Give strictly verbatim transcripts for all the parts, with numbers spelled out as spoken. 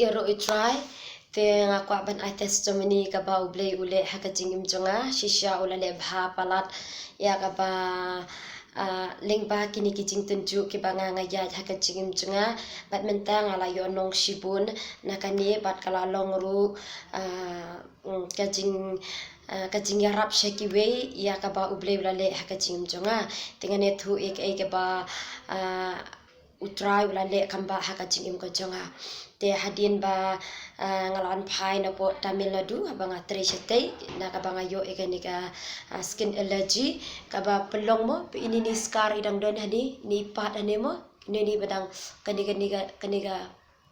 Ïaroh ïa u Trai, te nga kwah ban ai testimony kaba U Blei u leh ha ka jingim jong nga, shisha u la leh bha palat ïa kaba, ah, lyngba kine ki jingtynjuh kiba nga nga ïaid ha ka jingim jong nga, bad mynta nga la ïoh nong shibun na kane bad ka la long ruh, ah, mm, ka jing, ah, ka jingïarap sha kiwei ïa kaba U Blei u la leh ha ka jingim jong nga. Te ngan ïathuh ïa kaei kaba, ah, U Trai u la leh kamba ha ka jingim ka jong nga. Te hadien ba, ah, nga la wan phai napoh Tamil Nadu, haba nga trei shatei, na kaba nga ïoh ïa kane ka, ah, skin allergy, kaba pynlong mo, ba ine ine i scar i dang don hangne, ine i pad hangne mo, ine ine ba dang, kane, kane ka, kane ka,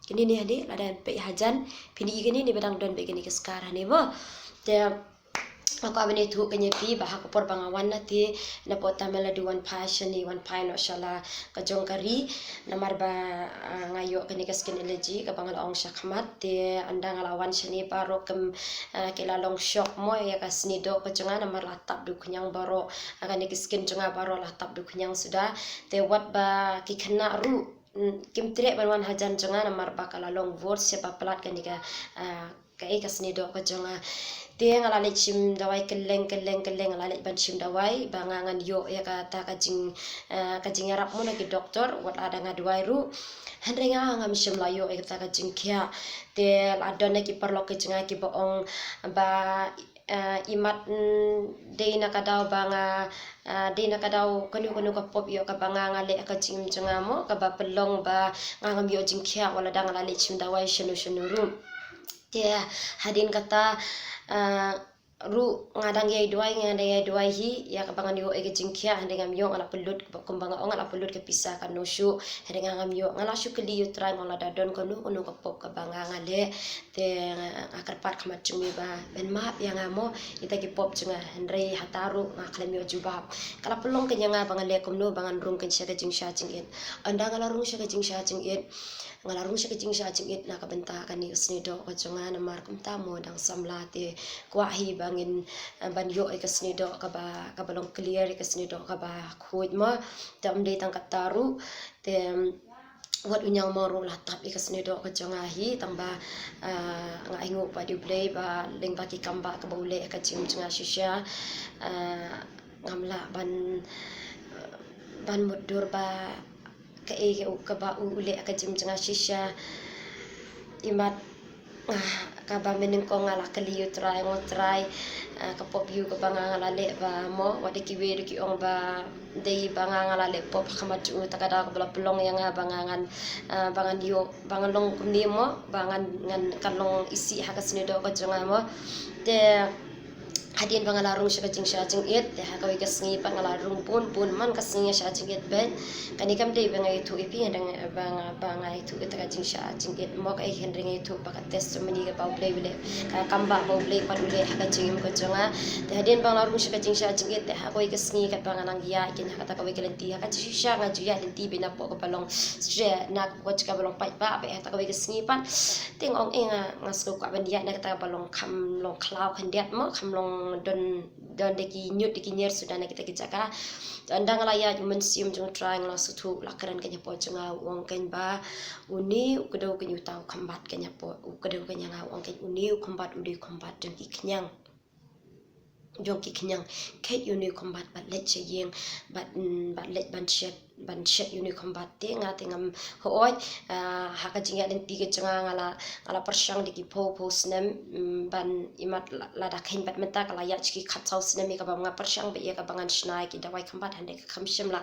kane ine hangne, lada peit hajan, phin i kane ine ba dang don beit kane ka scar hangne mo. Te nga kwah ban ïathuh kane ïa phi ba ha ka por ba nga wan na te napoh Tamil Nadu wan phai shane, wan phai noh sha la ka jong ka ri, namar ba, ah, nga ïoh kane ka skin allergy kaba nga la ong shakhmat. Te ynda nga la wan shane baroh kum, ah, ki la long shock mo ïa ka snieh doh ka jong nga, namar la tap da u khñiang baroh, ah, kane ka skin jong nga baroh la tap da u khñiang suda. Te wat ba ki khynnah ruh, mm, kim treh ban wan hajan jong nga namar ba ka la long worse sha ba palat kane ka, ah, kaei ka snieh doh ka jong nga. Te nga la leit shim dawai kylleng kylleng kylleng, nga la leit ban shim dawai ba nga ngan ïoh ïa kata ka jing, ah, ka jingïarap mo na ki doktor, wat la da nga duwai ruh. Hynrei nga ngam shym la ïoh ïa kata ka jingkhiah. Te la don na ki paralok ki jong nga kiba ong ba, ah, imat, mm, dei na ka daw ba nga, ah, dei na ka daw kano kano ka pop ïoh kaba nga nga leh ha ka jingim jong nga mo, kaba pynlong ba nga ngam ïoh jingkhiah wat la da nga la leit shim dawai shano shano ruh. Te hadien kata, ah, ruh nga dang ïai duwai, nga dang ïai duwai hi ïa kaba ngan ïoh ïa ka jingkhiah, hynrei ngam ïoh, nga la pynlut, kumba nga ong, nga la pynlut ka pisa kano shuh, hynrei nga ngam ïoh. Nga la shu kylli ïa u Trai, nga ong lada don kano kano ka pop kaba nga nga leh, te nga, nga kyrpad khmat jong me ba men map ïa nga mo ïa kita ki pop jong nga, hynrei hata ruh nga khlem ïoh jubab. Ka la pynlong kein ïa nga ba ngan leh kumno, ba ngan rung kein sha ka jingshah jingit. Ynda nga la rung sha ka jingshah jingit, nga la rung sha ka jingshah jingit na ka bynta kane ka snieh doh ka jong nga, namar kumta mo dang samla te kwah hi ba ngin, eh, ban ïoh ïa ka snieh doh kaba, kaba long clear, ïa ka snieh doh kaba khuid mo. Te ym dei tang kata ruh, te wat u ñiangmong ruh la tap ïa ka snieh doh ka jong nga hi, tang ba, ah, nga ainguh pat ïa U Blei ba lyngba ki kam ba kaba u leh ha ka jingim jong nga shisha, ah, ngam lah ban, ban mutdur ba kaei ka u, kaba u, u leh ha ka jingim jong nga shisha. Imat, ah, kaba mynnyngkong nga la kylli ïa u Trai, nga ong Trai, ah, ka pop ïa u kaba nga nga la leh ba mo, wat da kiwei ruh ki ong ba dei ba nga nga la leh pop ha khmat jong u, ta ka daw kaba la pynlong ïa nga ba nga ngan, ah, ba ngan ïoh, ba ngan long kumne mo, ba ngan, ngan kan long isih ha ka snieh doh ka jong nga mo. Te hadien ba nga la rung sha ka jingshah jingit, te ha kawei ka sngi pat nga la rung bun bun man ka sngi shah jingit beit. Kane kam dei ba nga ïathuh ïa phi, hynrei ba nga, ba nga ïathuh ïa kata ka jingshah jingit mo, kaei hynrei nga ïathuh ba ka testimony kaba U Blei u leh, ka kam ba U Blei pat u leh ha ka jingim ka jong nga. Te hadien ba nga la rung sha ka jingshah jingit, te ha kawei ka sngi katba nga nang ïaid kein ha kata kawei ka lynti, ha ka jingshisha nga ju ïaid lynti beit napoh kaba long straight, na ka jaka ba long paidbah, bad ha kata kawei ka sngi pat te nga ong, eh, nga, nga sngew kwah ban ïaid na kata kaba long kham long khlaw khyndiat mo, kham long don, don da ki ñiut da ki ñier suda na kita ki jaka. Te ynda nga la ïaid, u Mynsiem jong u Trai, nga la sngewthuh, la kren kein hapoh jong nga, u ong kein ba une u kdew kein uta u khymbat kein hapoh, u kdew kein ïa nga, u ong kein une u khymbat u dei u khymbat jong ki khñiang, jong ki khñiang. Kheit ïa une u khymbat bad leit sha ïing, bad, mm, bad leit ban shet, ban shet ïa une u khymbat. Te nga te ngam, hooid, ah, ha ka jingïaid lynti ka jong nga, nga la, nga la pyrshang da ki phew phew snem, mm, ban, imat la, lada kheiñ bad mynta ka la ïaid sha ki khatsaw snem ïa kaba nga pyrshang beit ïa kaba ngan shna ïa ki dawai khymbat, hynrei kam shym la,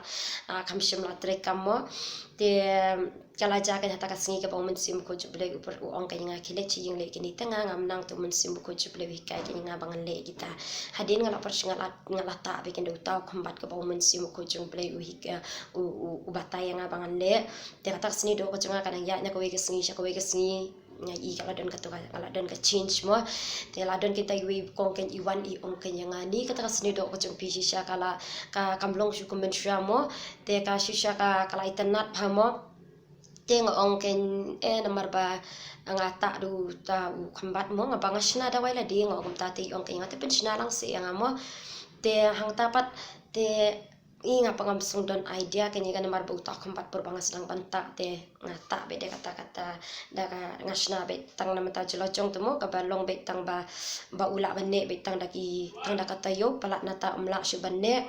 ah, kam shym la treikam mo. Te ka la jia kein ha kata ka sngi kaba u Mynsiem Bakhuid jong U Blei u pyrshang, u ong kein ïa nga, khie leit sha ïing leh kine. Te nga ngam nang, te u Mynsiem Bakhuid jong U Blei u hikai kein ïa nga ba ngan leh kita. Hadien nga la pyrshang, nga la, nga la tah beit kein da uta u khymbat kaba u Mynsiem Bakhuid jong U Blei u hik, eh, u, u, u batai ïa nga ba ngan leh. Te kata ka snieh doh ka jong nga ka nang ïaid na kawei ka sngi sha kawei ka sngi, nga i ka la don kato ka, ka la don ka change mo. Te la don kita iwei i kong kein i wan i ong kein ïa nga, ni kata ka snieh doh ka jong phi shisha ka la, ka, kam long shuh kum mynshuwa mo. Te ka shisha ka, ka la itynnad bha mo. Te nga ong kein, eh, namar ba nga tah da uta u khymbat mo, nga ba nga shna dawai lade, nga ong kumta. Te i ong kein ïa nga, te pynshna lang seh ïa nga mo. Te hangta pat te i nga pat ngam sngewdon idea kane ka namar ba uta u khymbat por ba nga sdang ban tah te nga tah beit da kata kata da ka nga shna beit tang na mynta jylla jong te mo kaba long beit tang ba ba u lah ban neh beit tang da ki tang da ka taïew palat nata um lah shuh ban neh.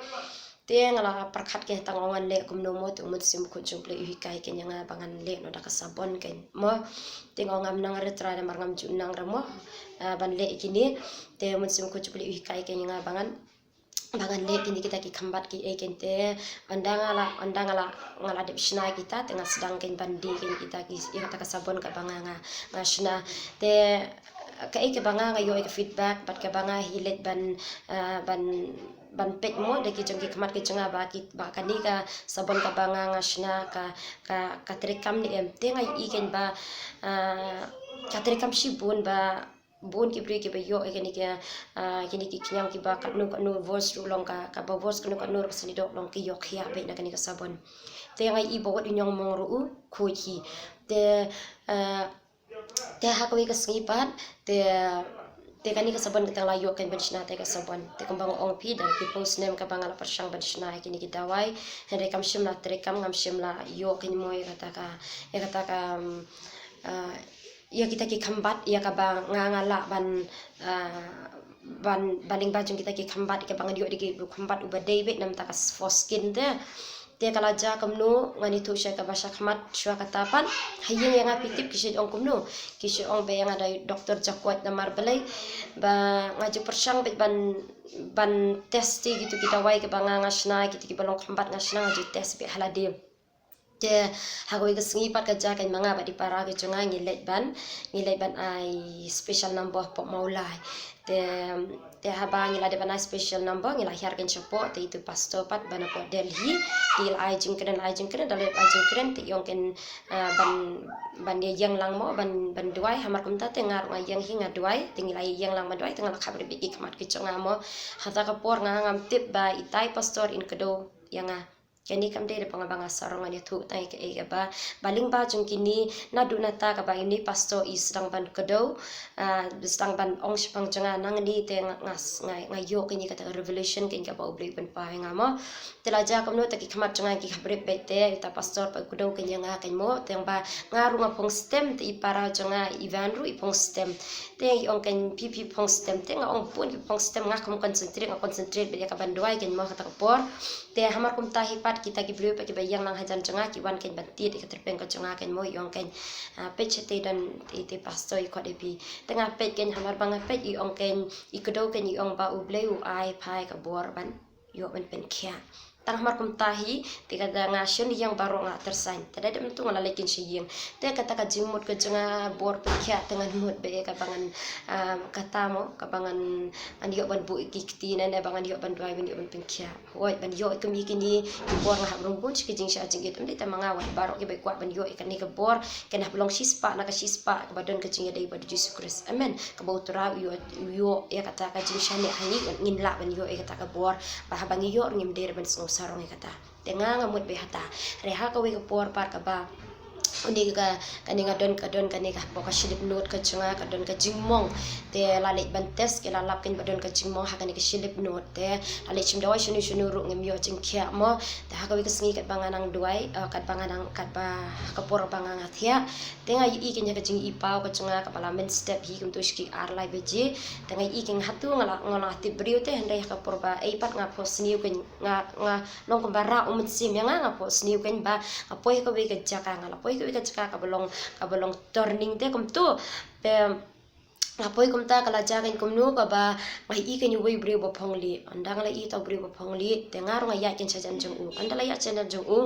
Te nga la pyrkhat kein tang ong ngan leh kumno mo te u Mynsiem Bakhuid jong U Blei u hikai kein ïa nga ba ngan leh noh da ka sabon kein mo. Te nga ong ngam nang re Trai namar ngam ju nang re mo ban leh ïa kine. Te u Mynsiem Bakhuid jong U Blei u hikai kein ïa nga ba ngan ba ngan leh kine kita ki khymbat ki ei kein te ynda nga la ynda nga la nga la dep shna kita te nga sdang kein ban die kein kita ki ïa kata ka sabon kaba nga nga nga shna. Te kaei kaba nga nga ïoh ïa ka feedback bad kaba nga hi leit ban ban ban peit mo da ki jong ki khmat ki jong nga ba ki ba kane ka sabon kaba nga nga shna ka ka ka treikam ne em. Te nga ïohi kein ba ka treikam shibun ba bun ki briew kiba ïoh ïa kine ki kine ki khñiang kiba katno katno verse ruh long ka kaba verse katno katno ruh ka snidoh long ki ïoh khiah beit na kane ka sabon. Te nga ïohi ba wat u ñiong mong ruh u khuid hi. Te te ha kawei ka sngi pat te te kane ka sabon kata nga la ïoh kein ban shna te ka sabon te kumba nga ong phi da ki post name kaba nga la pyrshang ban shna ïa kine ki dawai. Hynrei kam shym la treikam ngam shym la ïoh kein mo ïa kata ka ïa kata ka ïa kita ki khymbat ïa kaba nga nga lah ban ban ba lyngba jong kita ki khymbat ïa kaba ngan ïoh da ki khymbat uba dei beit na mynta ka foreskin te. Te ka la jia kumno ngan ïathuh sha kaba sha khmat shuwa kata pat ha ïing ïa nga phi tip ki shu ong kumno ki shu ong ba ïa nga da doktor jakoit namar balei ba nga ju pyrshang beit ban ban test ïa kitu ki dawai kaba nga nga shna kitu kiba long khymbat nga shna nga ju test beit ha lade. Te ha kawei ka sngi pat ka jia kein ma nga bad i para ka jong nga ngi leit ban ngi leit ban ai special number hapoh Mawlai. Te te haba ngi la dep ban ai special number ngi la hiar kein shapoh te itu pastor pat ba napoh Delhi. Te i la ai jingkren ai jingkren da la dep ai jingkren te i ong kein ban ban ïa ïeng lang mo ban ban duwai. Hamar kumta te nga ruh nga ïeng hi nga duwai te ngi la ïa ïeng lang ban duwai te nga la khap rit beit ki khmat ki jong nga mo. Hata ka por nga ngam tip ba itai pastor in kdew ïa nga. Kane kam dei da ba nga ba nga sarong ngan ïathuh tang ïa kaei kaba ba lyngba jong kine naduh nata kaba ine pastor i sdang ban kdew sdang ban ong shaphang jong nga nangne te nga nga ïoh kane kata ka revelation kane kaba U Blei u pynpaw ïa nga mo. Te la jia kumno te ki khmat jong nga ki khap rit beit te uta pastor pat u kdew kane ïa nga kein mo te ba nga ruh nga phong stem te i para jong nga i Van ruh i phong stem. Te i ong kein phi phi phong stem te nga ong bun phi phong stem nga kam concentrate nga concentrate beit ïa kaban duwai kein mo kata ka por. Te hamar kumta hi pat kita ki briew pat kiba ïeng lang hajan jong nga ki wan kein ban tied ïa ka tyrpeng ka jong nga kein mo i ong kein peit shatei don ite pastor i khot ïa phi. Te nga peit kein hamar ba nga peit i ong kein i kdew kein i ong ba U Blei u ai phai ka bor ban ïoh ban pynkhiah. Tang hamar kumta hi te kata nga shon ïeng baroh nga tyrsain te da dep mynta nga la leit kein sha ïing. Te kata ka jingmut ka jong nga bor pynkhiah te ngan mut beit ïa kaba ngan kata mo kaba ngan ngan ïoh ban buh ïa ki kti ne ne ba ngan ïoh ban duwai ban ïoh ban pynkhiah. Hooid ban ïoh ïa kine ki bor nga hap rung bun sha ki jingshah jingit ym dei tang ma nga wat baroh kiba kwah ban ïoh ïa kane ka bor. Kan hap long shispah na ka shispah kaba don ka jingïadei bad U Jisu Khrist. Amen. Kaba U Trai u ïoh u ïoh ïa kata ka jingshaniah ha ngi ngin lah ban ïoh ïa kata ka bor ba haba ngi ïoh ngim dei ban sngew sarong ïa kata. Te nga nga mut beit hata. Re ha kawei ka por pat kaba une ka kane nga don ka don kane ka hapoh ka slip note ka jong nga ka don ka jingmong. Te la leit ban test ki la lap kein ba don ka jingmong ha kane ka slip note te la leit shim dawai shano shano ruh ngim ïoh jingkhiah mo. Te ha kawei ka sngi katba nga nang duwai katba nga nang katba ha ka por ba nga nga thiah. Te nga ïohi kein ïa ka jingipaw ka jong nga kaba la mynstep hi kumto shi ki ar lai baje. Te nga ïohi kein hatu nga la nga la tip briew te hynrei ha ka por ba ei pat nga phohsniew kein nga nga long kumba rah u mynsiem ïa nga nga phohsniew kein ba nga poi ha kawei ka jaka nga la poi ha kawei ka jaka kaba long kaba long turning te kumto. Te nga poi kumta ka la jia kein kumno kaba nga ïohi kein uwei u briew ba phong lieh. Ynda nga la ïohi uta u briew ba phong lieh te nga ruh nga ïaid kein shajan jong u. Ynda la ïaid shajan jong u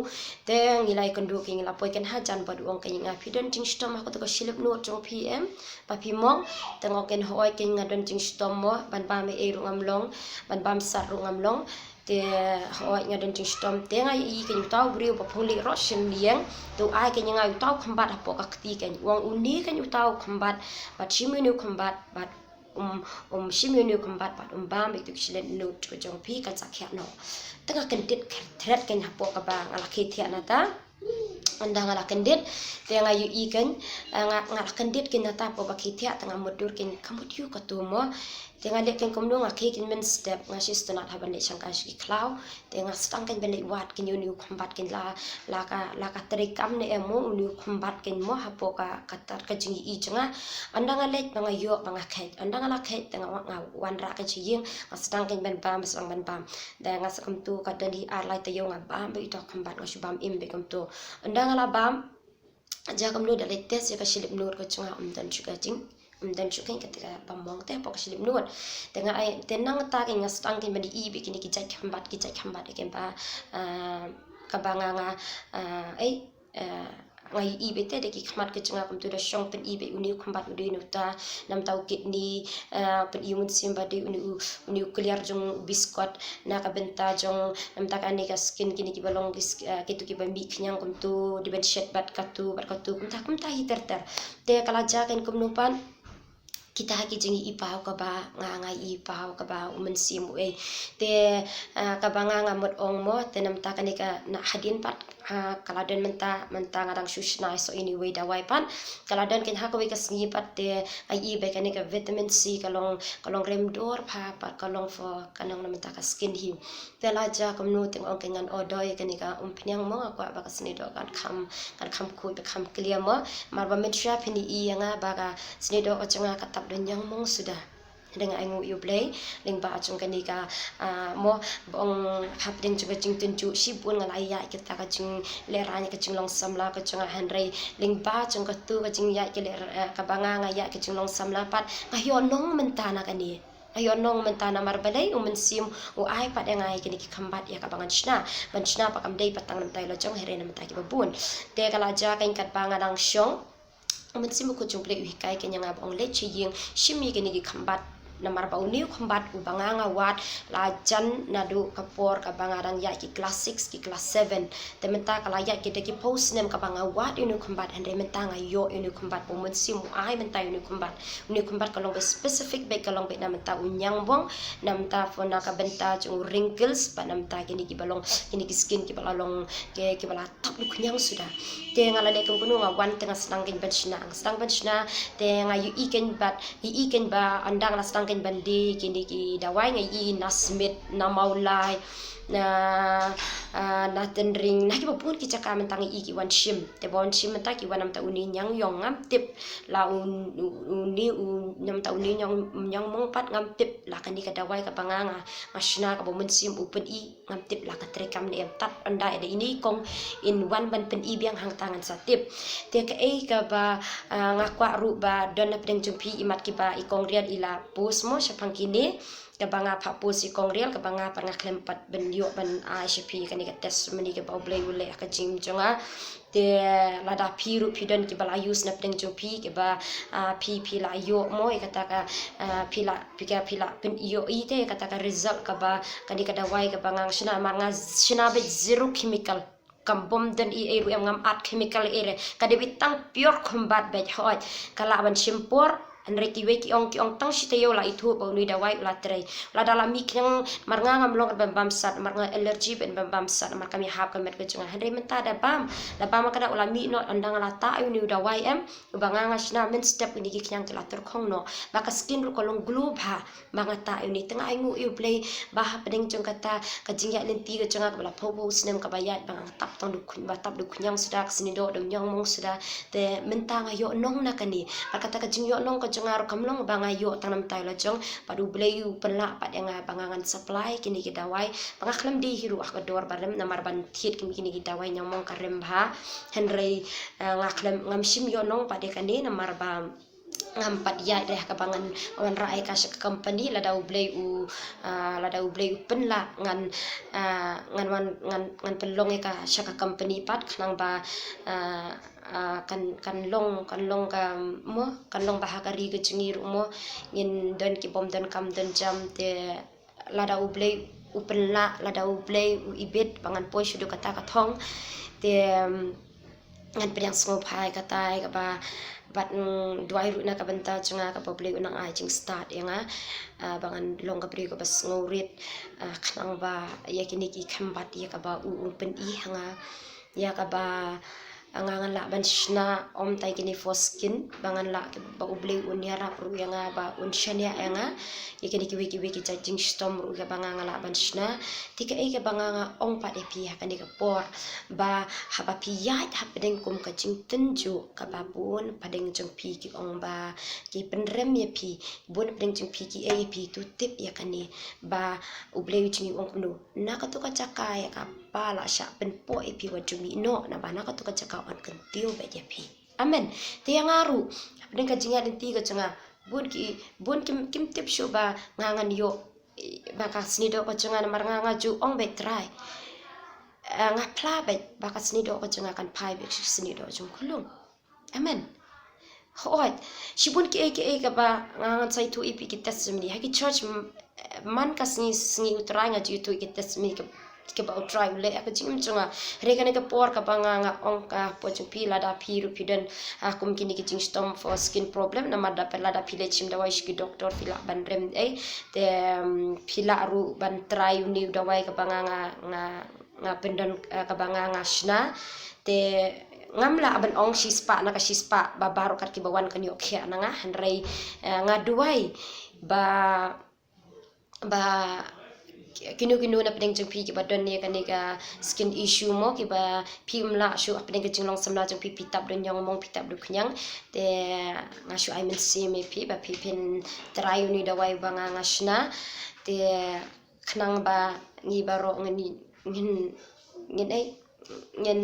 te ngi la ïakynduh kein ngi la poi kein hajan bad u ong kein ïa nga phi don jingshitom ha kato ka slip note jong phi em ba phi mong. Te nga ong kein hooid kein nga don jingshitom mo ban bam ei ei ruh ngam long ban bam sat ruh ngam long. Te hooid nga don jingshitom te nga ïohi kein uta u briew ba phong lieh roh shim lieng. Te u ai kein ïa nga uta u khymbat hapoh ka kti kein u ong une kein uta u khymbat bad shim une u khymbat bad um um shim une u khymbat bad um bam ïa itu ki slip note ka jong phi kan sa khiah noh. Te nga kyndit thret kein hapoh kaba nga la khie thiah nata. Ynda nga la kyndit te nga ïohi kein, eh, nga, nga la kyndit kein nata hapoh ba ki thiah te nga mutdur kein ka mut ïoh katu mo. Te nga leh kein kumno, nga khie kein mynstep, nga shu sngewtynnat haba leit shangkai sha ki khlaw. Te nga sdang kein ban leit wad kein ïa une u khymbat kein la, la ka, la ka treikam ne em mo une u khymbat kein mo hapoh ka, ka tar ka jingïohi jong nga. Ynda nga leit ba nga ïoh ba nga kheit, ynda nga la kheit te nga wa-, nga wanrah kein sha ïing, nga sdang kein ban bam, sdang ban bam. Te nga sa kumtu ka don hi ar lai taïew nga bam beit ïa uto u khymbat, nga shu bam im beit kumtu. Ynda nga la bam, jia kumno da leit test ïa ka slip nut ka jong nga, ym don shuh ka jing, ym don shuh kein kata kaba mong te hapoh ka slip nut. Te nga ai, te nangta kein nga sdang kein ban ïohi beit kine ki jait khymbat, ki jait khymbat kein ba, ah, kaba nga, nga, ah, ei, ah, nga ïohi beit te da ki khmat ka jong nga kumtu da shong pyni beit une u khymbat u dei une uta, namta u kidney, ah, pyni u mynsiem ba dei une u, une u kliar jong u biskot, na ka bynta jong, namta kane ka skin, kine kiba long ki sk-, ah, kito kiba mih khñiang kumtu, dei ban shet bad katu, bad katu, kumta, kumta hi ter ter. Te ka la jia kein kumno pat, kita ha ki jingïohi paw kaba nga, nga ïohi paw kaba u mynsiem u ei. Te, ah, kaba nga, nga mut ong mo, te namta kane ka na hadien pat, ah, ka la don mynta, mynta nga dang shu shna ïa so ine iwei i dawai pat. Ka la don kein ha kawei ka sngi pat te nga ïohi ba kane ka vitamin C ka long, ka long rem dor bha pat ka long for, ka long na mynta ka skin hi. Te la jia kumno te nga ong kein ngan order ïa kane ka umphniang mo, nga kwah ba ka snieh doh kan kham, kan kham khuid ba kham clear mo. Namar ba mynshuwa phin ïohi ïa nga ba ka snieh doh ka jong nga ka tap da ñiangmong suda. Hynrei nga ainguh ïa U Blei lyngba jong kane ka, ah, mo, ba ong hapdeng jong ka jingtynjuh shibun nga la ïaid kita ka jinglehrain ka jinglong samla ka jong nga, hynrei lyngba jong katu ka jingïaid ka leh, eh, kaba nga, nga ïaid ka jinglong samla pat nga ïoh nong mynta na kane. Nga ïoh nong mynta namar balei u mynsiem u ai pat ïa nga ïa kine ki khymbat ïa kaba ngan shna. Ban shna pat kam dei pat tang na bynta ïa la jong, hynrei na bynta kiba bun. Te ka la jia kein katba nga dang shong, u mynsiem bakhuid jong U Blei u hikai kein ïa nga ba ong leit sha ïing, shim ïa kine ki khymbat. Namar ba une u khymbat uba nga, nga wad la jan naduh ka por kaba nga dang ïaid ki klas six, ki klas seven. Te mynta ka la ïaid ki da ki phew snem kaba nga wad ïa une u khymbat, hynrei mynta nga ïoh ïa une u khymbat, ba u mynsiem u ai mynta ïa une u khymbat. Une u khymbat ka long beit specific beit, ka long beit na bynta u ñiangmong, na bynta for na ka bynta jong u wrinkles, bad na bynta kine kiba long, kine ki skin kiba la long, ki, kiba la tap da u khñiang suda. Te nga la leh kum kumno, nga wan te nga sdang kein ban shna, nga sdang ban shna, te nga ïohi kein bad, ïohi kein ba ynda nga la sdang kein ban die kine ki dawai nga ïohi na Smith, na Mawlai, na, ah, na Tynring, na kiba bun ki jaka mynta nga ïohi ki wan shim. Te ba wan shim mynta ki wan na bynta une ñiangïong, ngam tip la u, u, une u, na bynta une ñiang, ñiangmong pat ngam tip la kane ka dawai kaba nga, nga, nga shna kaba u mynsiem u pyni, ngam tip la ka treikam ne em, tad ynda ïa da ine i kong in wan ban pyni biang hangta ngan sa tip. Te kaei kaba, ah, nga kwah ruh ba don na pdeng jong phi, imat kiba i kong Rial i la post mo shaphang kine, kaba nga pat post i kong Rial, kaba nga pat nga khlem pat ban ïoh ban ai sha phi kane ka testimony kaba U Blei u leh ha ka jingim jong nga. Te lada phi ruh phi don kiba la use na pdeng jong phi kiba, ah, phi, phi la ïoh mo ïa kata ka, ah, phi la, phi ka, phi la pyn-, ïoh ïa te ïa kata ka result kaba kane ka dawai kaba nga shna, namar nga shna beit zero chemical. Kam bym don ei ei ruh em, ngam add chemical ei ei re. Ka dei beit tang pure khymbat beit, hooid. Ka lah ban shim por, hynrei kiwei ki ong, ki ong tang shi taïew la ithuh ba une u dawai u la trei. Lada la mih khñiang, namar nga ngam long ban bam sat, namar nga allergy ban bam sat, namar kam ïahap ka met ka jong nga. Hynrei mynta da bam, da bam ka da u la mih noh, ynda nga la tah ïa une u dawai em, uba nga nga shna mynstep, kine ki khñiang ki la tyrkhong noh. Ba ka skin ruh ka long glow bha. Ba nga tah ïa une, te nga ainguh ïa U Blei ba hapdeng jong kata ka jingïaid lynti ka jong nga kaba la phew phew snem kaba ïaid, ba nga tap tang da u khñiang, ba tap da u khñiang suda, ka snieh doh da u ñiangmong suda. Te mynta nga ïoh nong na kane. Bad kata ka jingïoh nong ka jong nga ruh kam long ba nga ïoh tang na bynta ïa la jong, bad U Blei u pynlah pat ïa nga ba nga ngan supply kine ki dawai, ba nga khlem die hi ruh ha ka dor ba rem, namar ban thied kine ki dawai ñiangmong ka rem bha. Hynrei, eh, nga khlem, ngam shym ïoh nong pat ïa kane namar ba ngam pat ïaid re ha kaba ngan wanrah ïa ka sha ka company, lada U Blei u, ah, lada U Blei u pynlah ngan, ah, ngan wan, ngan, ngan pynlong ïa ka sha ka company pat, khnang ba, ah, ah, kan, kan long, kan long ka mo, kan long ba ha ka ri ka jong ngi ruh mo ngin don ki bym don kam don jam. Te lada U Blei u pynlah, lada U Blei u ibit ba ngan poi shuh da kata ka thong, te, um, ngan pdiang sngewbha ïa kata, ïa kaba, bad, mm, duwai ruh na ka bynta jong nga kaba U Blei un nang ai jingstad ïa nga, ah, ba ngan long ka briew kaba sngewrit, ah, khnang ba ïa kine ki khymbat ïa kaba u, u pyni ha nga, ïa kaba nga ngan lah ban shna ym tang kine foreskin, ba ngan lah, ba U Blei un ïarap ruh ïa nga, ba un shaniah ïa nga ïa kine kiwei kiwei ki jait jingshitom ruh kaba nga ngan lah ban shna. Te kaei kaba nga nga ong pat ïa phi ha kane ka por, ba haba phi ïaid hapdeng kum ka jingtynjuh kaba bun hapdeng jong phi ki ong ba ki pynrem ïa phi, bun hapdeng jong phi ki ei ïa phi, to tip ïa kane, ba U Blei u jong ngi u ong kumno, na kato ka jaka ïa kaba la shah pynpoh ïa phi wat ju mih noh, naba na kato ka jaka yn kyntiew beit ïa phi. Amen. Te ïa nga ruh, hapdeng ka jingïaid lynti ka jong nga, bun ki, bun kim, kim tip shuh ba nga ngan ïoh, ba ka sniewdoh ka jong nga, namar nga nga ju ong beit, Trai, eh, nga phla beit ba ka sniewdoh ka jong nga kan phai beit sha sniewdoh jong u khyllung. Amen. Hooid, shibun kiei kiei kaba nga ngan sa ïathuh ïa phi ki testimony ha ki church, m-, man ka sngi, sngi U Trai nga ju ïathuh ïa ki testimony ka, kaba U Trai u leh ha ka jingim jong nga. Hynrei kane ka por kaba nga nga ong ka por jong phi, lada phi ruh phi don, ah, kum kine ki jingshitom foreskin problem, namar da phi, lada phi leit shim dawai sha ki doktor phi lah ban rem ei, te, em, phi lah ruh ban try une u dawai kaba nga nga nga nga pyndon, eh, kaba nga nga shna. Te ngam lah ban ong shispah na ka shispah ba baroh kat kiba wan kan ïoh khiah na nga, hynrei, eh, nga duwai ba, ba kino kino na pdeng jong phi kiba don ïa kane ka skin issue mo, kiba phim lah shuh hapdeng ka jinglong samla jong phi, phi tap da ñiong mo phi tap da khñiang, te nga shu ai mynsiem ïa phi ba phi phin try une u dawai ba nga nga shna. Te khnang ba ngi baroh ngin, ngin, ngin, eh, ngin,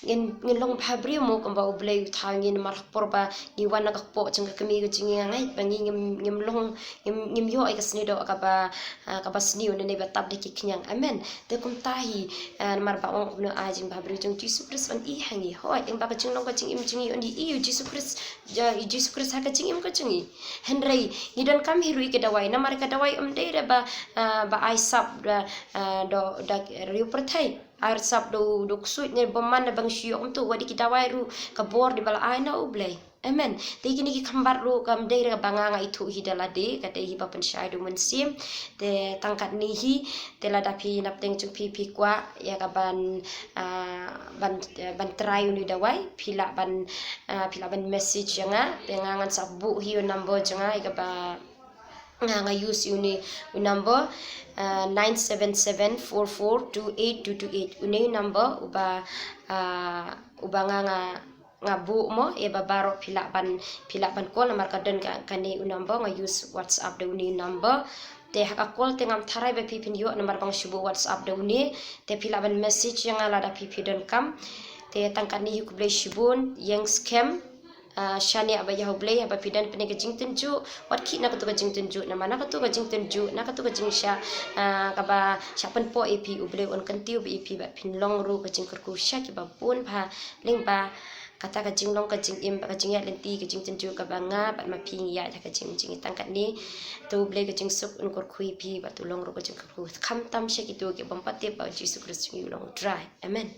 ngin, ngin long bhabriew mo, kumba U Blei u thaw ngi, namar ha ka por ba ngi wan na ka kpoh jong ka kmie ka jong ngi, nga ngeit ba ngi ngim, ngim long, ngim, ngim ïoh ïa ka sniewdoh kaba, ah, kaba sniew ne ne ba tap da ki khñiang. Amen. Te kumta hi, ah, namar ba ong kumno, ai jingbhabriew jong U Jisu Khrist ban ïeh ha ngi. Hooid, tang ba ka jinglong ka jingim jong ngi un ïeh ïa U Jisu Khrist, ïa U Jisu Khrist ha ka jingim ka jong ngi. Hynrei ngi donkam hi ruh ïa ka dawai, namar ka dawai ym dei re ba, ah, ba ai sap da, ah, da, da riew pyrthei, ai sap da u, da u ksuid ne bymman ne ba ngi shu ïoh, kumto. Wat ïa ki dawai ruh ka bor dei ba la ai na U Blei. Amen. Te kine ki kham bat ruh kam dei re ba nga nga ithuh hi da lade, ka dei hi ba pynshai da u Mynsiem. Te tang katne hi, te lada phi na pdeng jong phi phi kwah ïa ka ban, ah, ban, eh, ban try une u dawai, phi lah ban, ah, phi lah ban message ïa nga, te nga ngan sa buh hi u number jong nga, ïa kaba nga nga use ïa une u number, ah, nine seven seven four four two eight two two eight. Une u number uba, ah, uba nga nga nga buh mo, ïa ba baroh phi lah ban, phi lah ban call, namar ka don ka, kane u number, nga use WhatsApp da une u number. Te ha ka call te ngam tharai ba phi phin ïoh namar ba nga shu buh WhatsApp da une. Te phi lah ban message ïa nga lada phi phi donkam. Te tang katne hi, khublei shibun, ïeng skhem, ah, shaniah bha ïa U Blei, haba phi don pdeng ka jingtynjuh, wat khih na kato ka jingtynjuh, namar na kato ka jingtynjuh, na kato ka jingshah, ah, kaba shah pynpoh ïa phi, U Blei un kyntiew bha ïa phi, bad phin long ruh ka jingkyrkhu sha kiba bun bha, lyngba kata ka jinglong ka jingim, bad ka jingïaid lynti, ka jingtynjuh kaba nga bad ma phi ngi ïaid ha ka jingim jong ngi. Tang katne, to U Blei ka jingsuk un kyrkhu ïa phi, bad to long ruh ka jingkyrkhu khamtam sha kito ki bym pat tip ba U Jisu Khrist jong ngi u long U Trai. Amen.